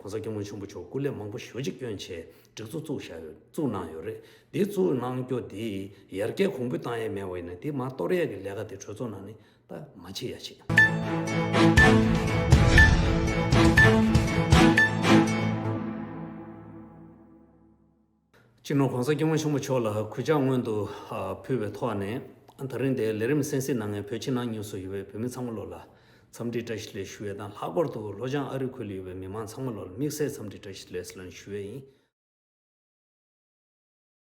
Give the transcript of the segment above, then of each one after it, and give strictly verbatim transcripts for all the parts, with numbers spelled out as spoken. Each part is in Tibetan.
༸གོང་ས་༸སྐྱབས་མགོན་ཆེན་པོ་མཆོག་སྐུ་ལས་མང་པོ་ཞེ་པོ་ཅིག་བསྐྱོན་བྱས་སྒྲིག་འཛུགས་བཙུགས་བཞག་ཡོད། བཙུགས་གནང་ཡོད་རེད། དེ་བཙུགས་གནང་རྒྱུ་དེ་ཡར་རྒྱས་གོང་འཕེལ་བཏང་ཡས་མེད་པ་ཡིན་ན། དེ་མར་གཏོར་ཡས་ཀྱི་ལས་ཀ་དེ་གྲོས་ཚོགས་ནང་ནས་ད་མ་བྱེད་ཡ་བྱེད། སྤྱི་ནོར་༸གོང་ས་༸སྐྱབས་མགོན་ཆེན་པོ་མཆོག་ལ་གུས་ཕྱག་སྔོན་དུ་ཕུལ་བའི་ཐོག་ནས། ད་རིང་འདིར་ལས་རིམ་གསན་གཟིགས་གནང་མཁན་བོད་ཕྱི་ནང་གཉིས་སུ་ཡོད་པའི་བོད་མི་ཚང་མ་ལོ་ལ་འཚམས་འདྲི་བཀྲ་ཤིས་བདེ་ལེགས་ཞུ་ཡས་དང་། ལྷག་པར་དུ་ལྷོ་བྱང་ཨ་རི་ཁུལ་ལ་ཡོད་པའི་མི་མང་ཚང་མ་ལོ་ལ་དམིགས་བསལ་འཚམས་འདྲི་བཀྲ་ཤིས་བདེ་ལེགས་ལ་ཞུ་ཡས་ཡིན།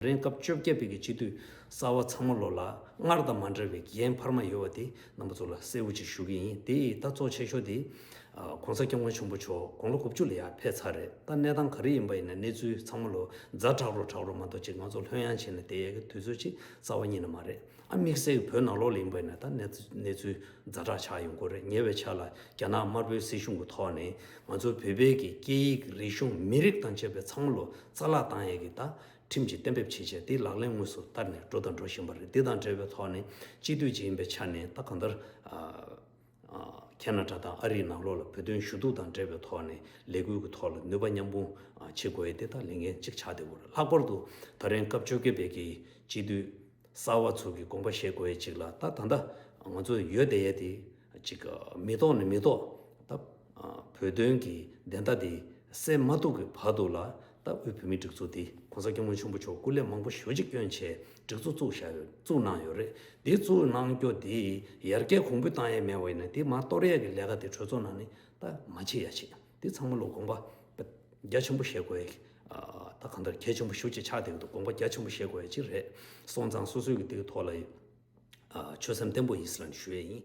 ད་རིང་སྐབས་བཅོ་བརྒྱད་པའི་གི་སྤྱི་འཐུས་གསར་པ་ཚང་མ་ལོ་ལ་སྔར་དང་མ་འདྲ་བའི་འགན་འཕར་མ་ཡོད་པ་དེ་རྣམ་པ་ཚོ་ལ་གསལ་པོ་ཅིག་ཞུ་གི་ཡིན། དེ་ཡི་ད་གཙོ་ཆེ་ཤོས་དེ་༸གོང་ས་༸སྐྱབས་མགོན་ཆེན་པོ་མཆོག་དགུང་ལོ་དགུ་བཅུ་ལ་ཡར་ཕེབས་ཚར་རེད། ད་གནས་སྟངས་ག་རེ་ཡིན་པ་ཡིན་ན། གནས་ཚུལ་ཚང་མ་ལོ་ཛ་དྲག་རུ་དྲག་རུ་མ་གཏོགས་ཅིག་ང་ཚོ་ལྷོད་ཡངས་བྱས་ནས་བསྡད་ཡས་ཀྱི་དུས་ཚོད་ཅིག་རྩ་བ་ཉིད་ནས་མ་རེད། ཨ་དམིགས་བསལ་གྱི་བོད་ནང་ལོགས་ལ་ཡིན་པ་ཡིན་ན་ད་གནས་ཚུལ་གནས་ཚུལ་ཛ་དྲག་ཆགས་ཡོང་གི་རེད། ཉེ་བའི་ཆར་ལ་རྒྱ་ནག་དམར་པོའི་སྲིད་གཞུང་གི་ཐོག་ནས་ང་ཚོ་བོད་པའི་གི་སྐད་ཡིག་རིག་གཞུང་མི་རིགས་དང་བཅས་པའི་ཚང་མ་ལོ་རྩ་བརླག་བཏང་ཡས་ཀྱི་ད་ཁྲིམས་ཀྱིས་གཏན་འབེབས་བྱས་བྱས། དེ་ལག་ལེན་དངོས་སུ་བསྟར་ནས་འགྲོ་དང་འགྲོ་བཞིན་པ་རེད། དེ་དང་འབྲེལ་བའི་ཐོག་ནས་སྤྱི་འཐུས་ཅིག་ཡིན་པའི་ཆ་ནས་ད་གང་ལྟར་ཨ་ཨ་ཁེ་ན་ཌ་དང་ཨ་རིའི་ནང་ལོགས་ལ་བོད་དོན་ཞུ་གཏུག་དང་འབྲེལ་བའི་ཐོག་ནས་ལས་འགུལ་གྱི་ཐོག་ལ་ནུས་པ་མཉམ་སྤུངས་ཨ་བྱེད་དགོས་ཡས་དེ་ད་ལས་འགན་གཅིག་ཆགས་བསྡད་ཡོད་རེད། ལྷག་པར་དུ་ད་རིང་སྐབས་བཅོ་བརྒྱད་པའི་གི་སྤྱི་འཐུས་གསར་པ་ཚོ་གི་དགོངས་པ་བཞེས་དགོས་ཡས་གཅིག་ལ། ད་ད་ལྟ་ང་ཚོ་ཡོད་བསྡད་ཡས་དེ་གཅིག་མི་ཐོག་ནས་མི་ཐོག་ད་བོད་དོན་གྱི་བདེན་མཐའ་དེ་གསལ་མ་ཐུབ་ཀྱི་བར་དུ་ལ། ད་དབུས་བོད་མིའི་སྒྲིག་འཛུགས་དེ་༸གོང་ས་༸སྐྱབས་མགོན་ཆེན་པོ་མཆོག་སྐུ་ལས་མང་པོ་ཞེ་པོ་ཅིག་བསྐྱོན་བྱས་སྒྲིག་འཛུགས་བཙུགས་བཞག་ཡོད། བཙུགས་གནང་ཡོད་རེད། དེ་བཙུགས་གནང་རྒྱུ་དེ་ཡར་རྒྱས་གོང་འཕེལ་བཏང་ཡས་མེད་པ་ཡིན་ན། དེ་མར་གཏོར་ཡས་ཀྱི་ལས་ཀ་དེ་གྲོས་ཚོགས་ནང་ནས་ད་མ་བྱེད་ཡ་བྱེད། དེ་ཚང་མ་ལོ་དགོངས་པ་རྒྱ་ཆེན་པོ་བཞེས་དགོས་ཡ། ཨ་ད་གང་ལྟར་གལ་ཆེན་པོ་ཞེ་པོ་ཅིག་ཆགས་བསྡད་ཀྱི་འདུག་དགོངས་པ་རྒྱ་ཆེན་པོ་བཞེས་དགོས་ཡ་ཅིག་རེད། སོང་ཙང་སོ་སོའི་གི་དེ་གི་ཐོག་ལ་ཨ་ཆོད་སེམས་བརྟན་པོ་ཡིན་ཟེར་ལབ་ནས་ཞུ་ཡས་ཡིན།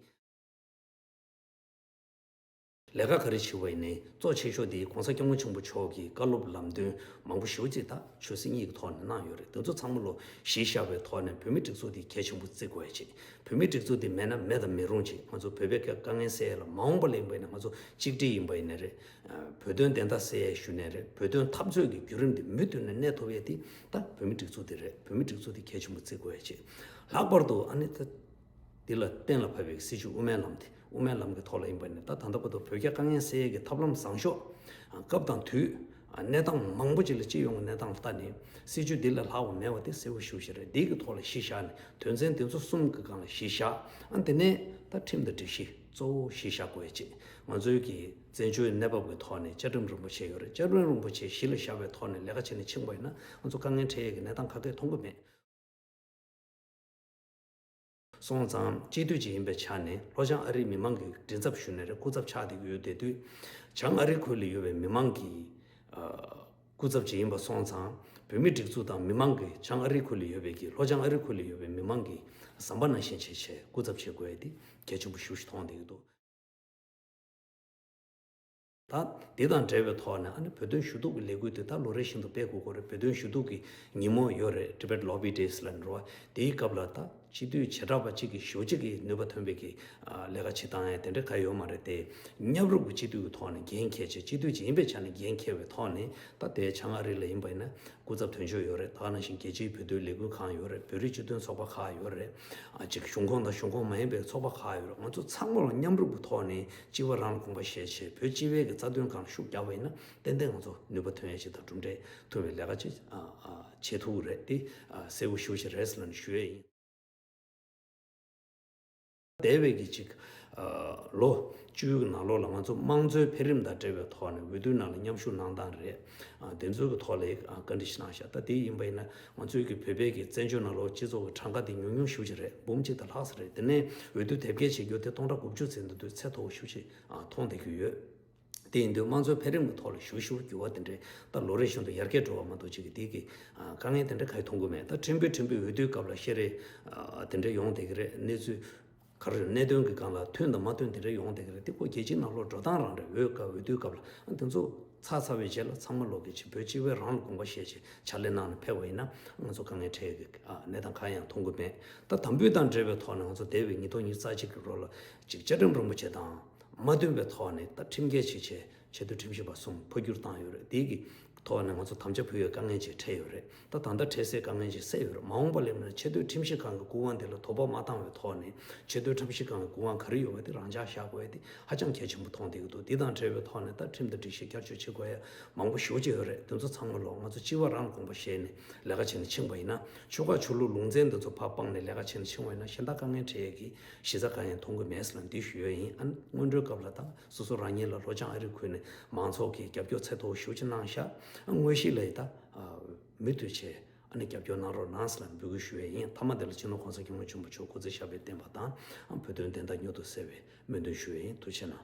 ལས་ཀ་ག་རེ་བྱེད་པ་ཡིན་ནའི་གཙོ་ཆེ་ཤོས་དེ་༸གོང་ས་༸སྐྱབས་མགོན་ཆེན་པོ་མཆོག་གིས་བཀའ་སློབ་ལམ་སྟོན་མང་པོ་ཞེ་པོ་ཅིག་ད་ཆོས་སྲིད་གཉིས་ཀྱི་ཐོག་ནས་གནང་ཡོད་རེད། དེ་ཚོ་ཚང་མ་ལོ་གཞི་བཞག་པའི་ཐོག་ནས་བོད་མིའི་སྒྲིག་འཛུགས་དེ་གལ་ཆེན་པོ་བརྩི་དགོས་ཡ་ཅིག་བོད་མིའི་སྒྲིག་འཛུགས་དེ་མེད་ན་མེད་དང་མི་རུང་ཅིག་ང་ཚོ་བོད་པའི་དཀའ་ངལ་སེལ་ཡ་ལ་མ་འོངས་པ་ལ་ཡིན་པ་ཡིན་ན། ང་ཚོ་གཅིག་སྒྲིལ་ཡིན་པ་ཡིན་ན་རེད། བོད་དོན་བདེན་མཐའ་གསལ་ཡས་ཞུ་ནའི་རེད། བོད་དོན་འཐབ་རྩོད་ཀྱི་བརྒྱུད་རིམ་དེ་མུ་མཐུད་ནས་གནས་ཐུབ་ཡས་དེ་ད་བོད་མིའི་སྒྲིག་འཛུགས་དེ་རེད། བོད་མིའི་སྒྲིག་འཛུགས་དེ་གལ་ཆེན་པོ་བརྩི་དགོས་ཡ་ཅིག་ལྷག་པར་དུ་ཨ་ནི་ད་འདི་ལ་གཏན་ལ་ཕབ་པའི་སྲིད་བྱུས་དབུ་མའི་ལམ་དེ། དབུ་མའི་ལམ་གྱི་ཐོག་ལ་ཡིན་པ་ནི་ད་ད་ལྟ་བར་དུ་བོད་རྒྱ་དཀའ་ངལ་སེལ་ཡས་ཀྱི་ཐབས་ལམ་བཟང་ཤོས་སྐབས་དང་དུས་གནས་སྟངས་མང་པོ་ཅིག་ལ། སྤྱི་ཡོངས་ཀྱི་གནས་སྟངས་ལ་ལྟ་ནས་སྲིད་བྱུས་འདི་ལས་ལྷག་པ་མེད་པ་དེ་གསལ་པོ་ཞེ་པོ་ཅིག་རེད། འདི་གི་ཐོག་ལ་གཞི་བཞག་ནས་དོན་ཚན་འདི་ཚོ་གསུམ་གྱི་སྒང་ལ་གཞི་བཞག་ཨ་དེ་ནས་ད་ཁྲིམས་དང་སྒྲིག་གཞི་གཙོ་བོ་གཞི་བཞག་དགོས་ཡ་ཅིག་ང་ཚོའི་གི་བཙན་བྱོལ་གནས་བབ་ཀྱི་ཐོག་ནས་བཅའ་ཁྲིམས་རིན་པོ་ཆེ་ཡོད་རེད། བཅའ་ཁྲིམས་རིན་པོ་ཆེ་གཞི་ལ་བཞག་པའི་ཐོག་ནས་ལས་ཀ་བྱས་ནས་ཕྱིན་པ་ཡིན་ན་ང་ཚོ་དཀའ་ངལ་འཕྲད་ཡས་ཀྱི་གནས་སྟངས་ག་གེ་མཐོང་གི་མེད། སོང་ཙང་སྤྱི་འཐུས་ཅིག་ཡིན་པའི་ཆ་ནས་ལྷོ་བྱང་ཨ་རིའི་མི་མང་གི་མགྲིན་ཚབ་ཞུས་ནའི་རེད། སྐུ་ཚབ་ཆགས་བསྡད་ཀྱི་ཡོད་བསྡད་དུས། བྱང་ཨ་རི་ཁུལ་ལ་ཡོད་པའི་མི་མང་གི་ཨ་སྐུ་ཚབ་ཅིག་ཡིན་པ་སོང་ཙང་། བོད་མིའི་སྒྲིག་འཛུགས་དང་མི་མང་གི་བྱང་ཨ་རི་ཁུལ་ལ་ཡོད་པའི་གི་ལྷོ་བྱང་ཨ་རི་ཁུལ་ལ་ཡོད་པའི་མི་མང་གི་ཟམ་པ་ནང་བཞིན་བྱས་བྱས་སྐུ་ཚབ་བྱེད་དགོས་ཡ་དེ་གལ་ཆེན་པོ་ཞེ་པོ་ཅིག་མཐོང་བསྡད་ཀྱི་འདུག་ད་དེ་དང་འབྲེལ་བའི་ཐོག་ནས་ཨ་ནི་བོད་དོན་ཞུ་གཏུག་གི་ལས་འགུལ་དེ་ད་ལོ་རེ་བཞིན་དུ་སྤེལ་དགོས་ཀྱི་རེད། བོད་དོན་ཞུ་གཏུག་གི་ཉིན་མོ་ཡོད་རེད། Tibet Lobby Days ལབ་འགྲོ་བ། དེའི་སྐབས་ལ་ད་སྤྱི་འཐུས་བྱེ་བྲག་པ་གཅིག་གིས་ཞེ་པོ་ཅིག་གི་ནུས་པ་ཐོན་པའི་གི་ལས་ཀ་བྱེད་སྟངས་ཡང་དེ་འདྲ་གང་ཡོད་མ་རེད་དེ། མཉམ་རུབ་ཀྱི་སྤྱི་འཐུས་ཀྱི་ཐོག་ནས་འགན་འཁྱེར་བྱས། སྤྱི་འཐུས་ཅིག་ཡིན་པའི་ཆ་ནས་འགན་འཁྱེར་བའི་ཐོག་ནས། ད་དེ་བྱང་ཨ་རི་ལ་ཡིན་པ་ཡིན་ན་སྐུ་ཚབ་དོན་གཅོད་ཡོད་རེད། ད་ག་ནང་བཞིན་རྒྱལ་སྤྱིའི་བོད་དོན་ལས་འགུལ་ཁང་ཡོད་རེད། བོད་རིགས་སྤྱི་མཐུན་ཚོགས་པ་ཁག་ཡོད་རེད། ཨ་ཅིག་གཞུང་ཁོངས་དང་གཞུང་ཁོངས་མ་ཡིན་པའི་ཚོགས་པ་ཁག་ཡོད་རེད། ང་ཚོ་ཚང་མ་ལ་མཉམ་རུབ་ཀྱི་ཐོག་ནས་སྤྱི་བ་རང་ལ་དགོངས་པ་བཞེས་བྱས། བོད་སྤྱི་པའི་གི་རྩ་དོན་སྒང་ལ་ཤུགས་རྒྱག་པ་ཡིན་ན། ཏན་ཏན་ང་ཚོ་ནུས་པ་ཐོན་ཡ་ཅིག་དང་གྲུབ་འབྲས་ཐོན་པའི་ལས་ཀ་ཅིག་ཨ་ཨ་བྱེད་ཐུབ་ཀྱི་རེད། དེ་ཨ་གསལ་པོ་ཞེ་པོ་ཅིག་རེད་ཟེར་ལབ་ནས་ཞུ་ཡས་ཡིན། འདས་པའི་གི་ཅིག་ཨ་ལོ་བཅུའི་གི་ནང་ལོགས་ལ་ང་ཚོ་དམངས་གཙོའི་འཕེལ་རིམ་དང་འབྲེལ་བའི་ཐོག་ནས་འོས་བསྡུའི་ནང་ལ་མཉམ་ཞུགས་གནང་སྟངས་རེད། ཨ་དེ་ཚོའི་གི་ཐོག་ལ་ཨ་བཀའ་འདྲི་ཞིག་གནང་བཞག་ད་དེ་ཡིན་པ་ཡིན་ན་ང་ཚོའི་གི་བོད་པའི་གི་བཙན་བྱོལ་ནང་ལོགས་སྤྱི་ཚོགས་ཀྱི་གྲངས་ཀ་དེ་ཉུང་ཉུང་ཞེ་པོ་ཅིག་རེད། འབུམ་གཅིག་དང་ལྷག་ཙམ་རེད། དེ་ནས་འོས་བསྡུ་དེབ་སྐྱེལ་བྱེད་རྒྱུ་དེ་སྟོང་ཕྲག་དགུ་བཅུ་ཚན་དུ་དུས་ཚད་མཐོ་པོ་ཞེ་པོ་ཅིག་ཨ་མཐོང་བསྡད་ཀྱི་ཡོད། དེ་ཡིན་དུས་དམངས་གཙོའི་འཕེལ་རིམ་གྱི་ཐོག་ལ་ཞུ་ཞུ་འགྱུར་བ་དེ་འདྲའི་ད་ལོ་རེ་བཞིན་དུ་ཡར་རྒྱས་འགྲོ་བ་མ་གཏོགས་ཅིག་གི་དེ་གི་ཨ་དཀའ་ངལ་དེ་འདྲ་གང་ཡང་མཐོང་གི་མེད། ད་ཕྲན་བུ་ཕྲན་བུ་འོས་བསྡུའི་སྐབས་ལ་བཤད་རེས་ཨ་དེ་འདྲ་ཡོང་བསྡད་ཀྱི་རེད། གནས་ཚུལ་ག་རེ་རེད། གནད་དོན་གྱི་སྒང་ལ་མཐུན་དང་མ་མཐུན་དེ་འདྲ་ཡོང་བསྡད་ཀྱི་རེད། དེ་ཁོ་རྒྱལ་སྤྱིའི་ནང་ལོགས་འགྲོ་སྟངས་རང་རེད། འོས་སྐབས་འོས་བསྡུའི་སྐབས་ལ་ཨ་དེ་ཚོ་ཚར་ཚར་བའི་རྗེས་ལ་ཚང་མ་ལོག་གི་ཅིག་བོད་སྤྱི་པའི་རང་ལ་དགོངས་པ་བཞེས་བྱས་ཕྱག་ལས་གནང་ནས་ཕེབས་པ་ཡིན་ན་ང་ཚོ་དཀའ་ངལ་འཕྲད་ཀྱི་ཨ་གནས་སྟངས་གང་ཡང་མཐོང་གི་མེད། ད་དམ་འབུལ་དང་འབྲེལ་བའི་ཐོག་ནས་ང་ཚོ་འདས་པའི་ཉིས་སྟོང་ཉི་ཤུ་རྩ་གཅིག་གི་ལོ་ལ་ཅིག་བཅའ་ཁྲིམས་རིན་པོ་ཆེ་དང་མ་མཐུན་པའི་ཐོག་ནས་ད་ཁྲིམས་འགལ་བྱས་བྱས་ ཆེས་མཐོའི་ཁྲིམས་ཞིབ་པ་གསུམ་འཕོ་འགྱུར་བཏང་ཡོད་རེད། དེ་གི་ཐོག་ནས་ང་ཚོ་དམ་བཅའ་ཕུལ་ཡོད། དཀའ་ངལ་ཅིག་འཕྲད་ཡོད་རེད། ད་ད་ལྟ་འཕྲད་སའི་དཀའ་ངལ་ཅིག་སེལ་ཡོད་རེད། མ་འོངས་པ་ལ་ཡིན་ན་ཆེས་མཐོའི་ཁྲིམས་ཞིབ་ཁང་གི་སྐུ་དབང་དེ་ལ་དོ་ཕོག་མ་བཏང་བའི་ཐོག་ནས་ཆེས་མཐོའི་ཁྲིམས་ཞིབ་ཁང་གི་སྐུ་དབང་ག་རེ་ཡོད་པ་དེ་རང་འཇགས་བཞག་དགོས་ཡ་དེ་ཧ་ཅང་གལ་ཆེན་པོ་མཐོང་བསྡད་ཀྱི་འདུག་དེ་དང་འབྲེལ་བའི་ཐོག་ནས་ད་ཁྲིམས་དང་སྒྲིག་གཞི་བསྐྱར་བཅོས་བྱེད་དགོས་ཡ་མང་པོ་ཞེ་པོ་ཅིག་ཡོད་རེད། དེ་ཚོ་ཚང་མ་ལོ་ང་ཚོ་སྤྱི་བ་རང་ལ་དགོངས་པ་བཞེས་ནས་ལས་ཀ་བྱས་ནས་ཕྱིན་པ་ཡིན་ན། ཆོལ་ཁ་ཆོས་ལུགས་ལུང་ཚན་འདི་ཚོ་ཕར་སྤངས་ནས་ལས་ཀ་བྱས་ནས་ཕྱིན་པ་ཡིན་ན་གཞན་དག་དཀའ་ངལ་འཕྲད་ཡས་ཀྱི་གཞི་རྩ་གང་ཡང་མཐོང་གི་མེད་ཟེར་ལ་འདི་ཞུ་ཡས་ཡིན། ཨ་ནི་སྔོན་འགྲོའི་སྐབས་ལ་ད་སོ་སོ་རང་ཉིད་ལ་ལྷོ་བྱང་ཨ་རི་ཁུལ་ནས་མང་ཚོགས་ཀྱི་རྒྱབ་སྐྱོར་ཚད་མཐོ་བོ་ཞེ་པོ་ཅིག་གནང་ཤག་ཨ་དངོས་གཞི་ལ་ཡི་ད་ཨ་མུ་མཐུད་བྱས་ཨ་ནི་རྒྱབ་སྐྱོར་གནང་རོགས་གནང་ཟེར་ལ་འབོད་སྐུལ་ཞུ་ཡས་ཡིན། མཐའ་མ་དེ་ལ་སྤྱི་ནོར་༸གོང་ས་༸སྐྱབས་མགོན་ཆེན་པོ་མཆོག་སྐུ་ཚེ་ཞབས་པད་བརྟན་པ་དང་ཨ་བོད་དོན་བདེན་མཐའ་མྱུར་དུ་གསལ་བའི་སྨོན་འདུན་ཞུ་ཡས་ཡིན། ཐུགས་རྗེ་གནང་།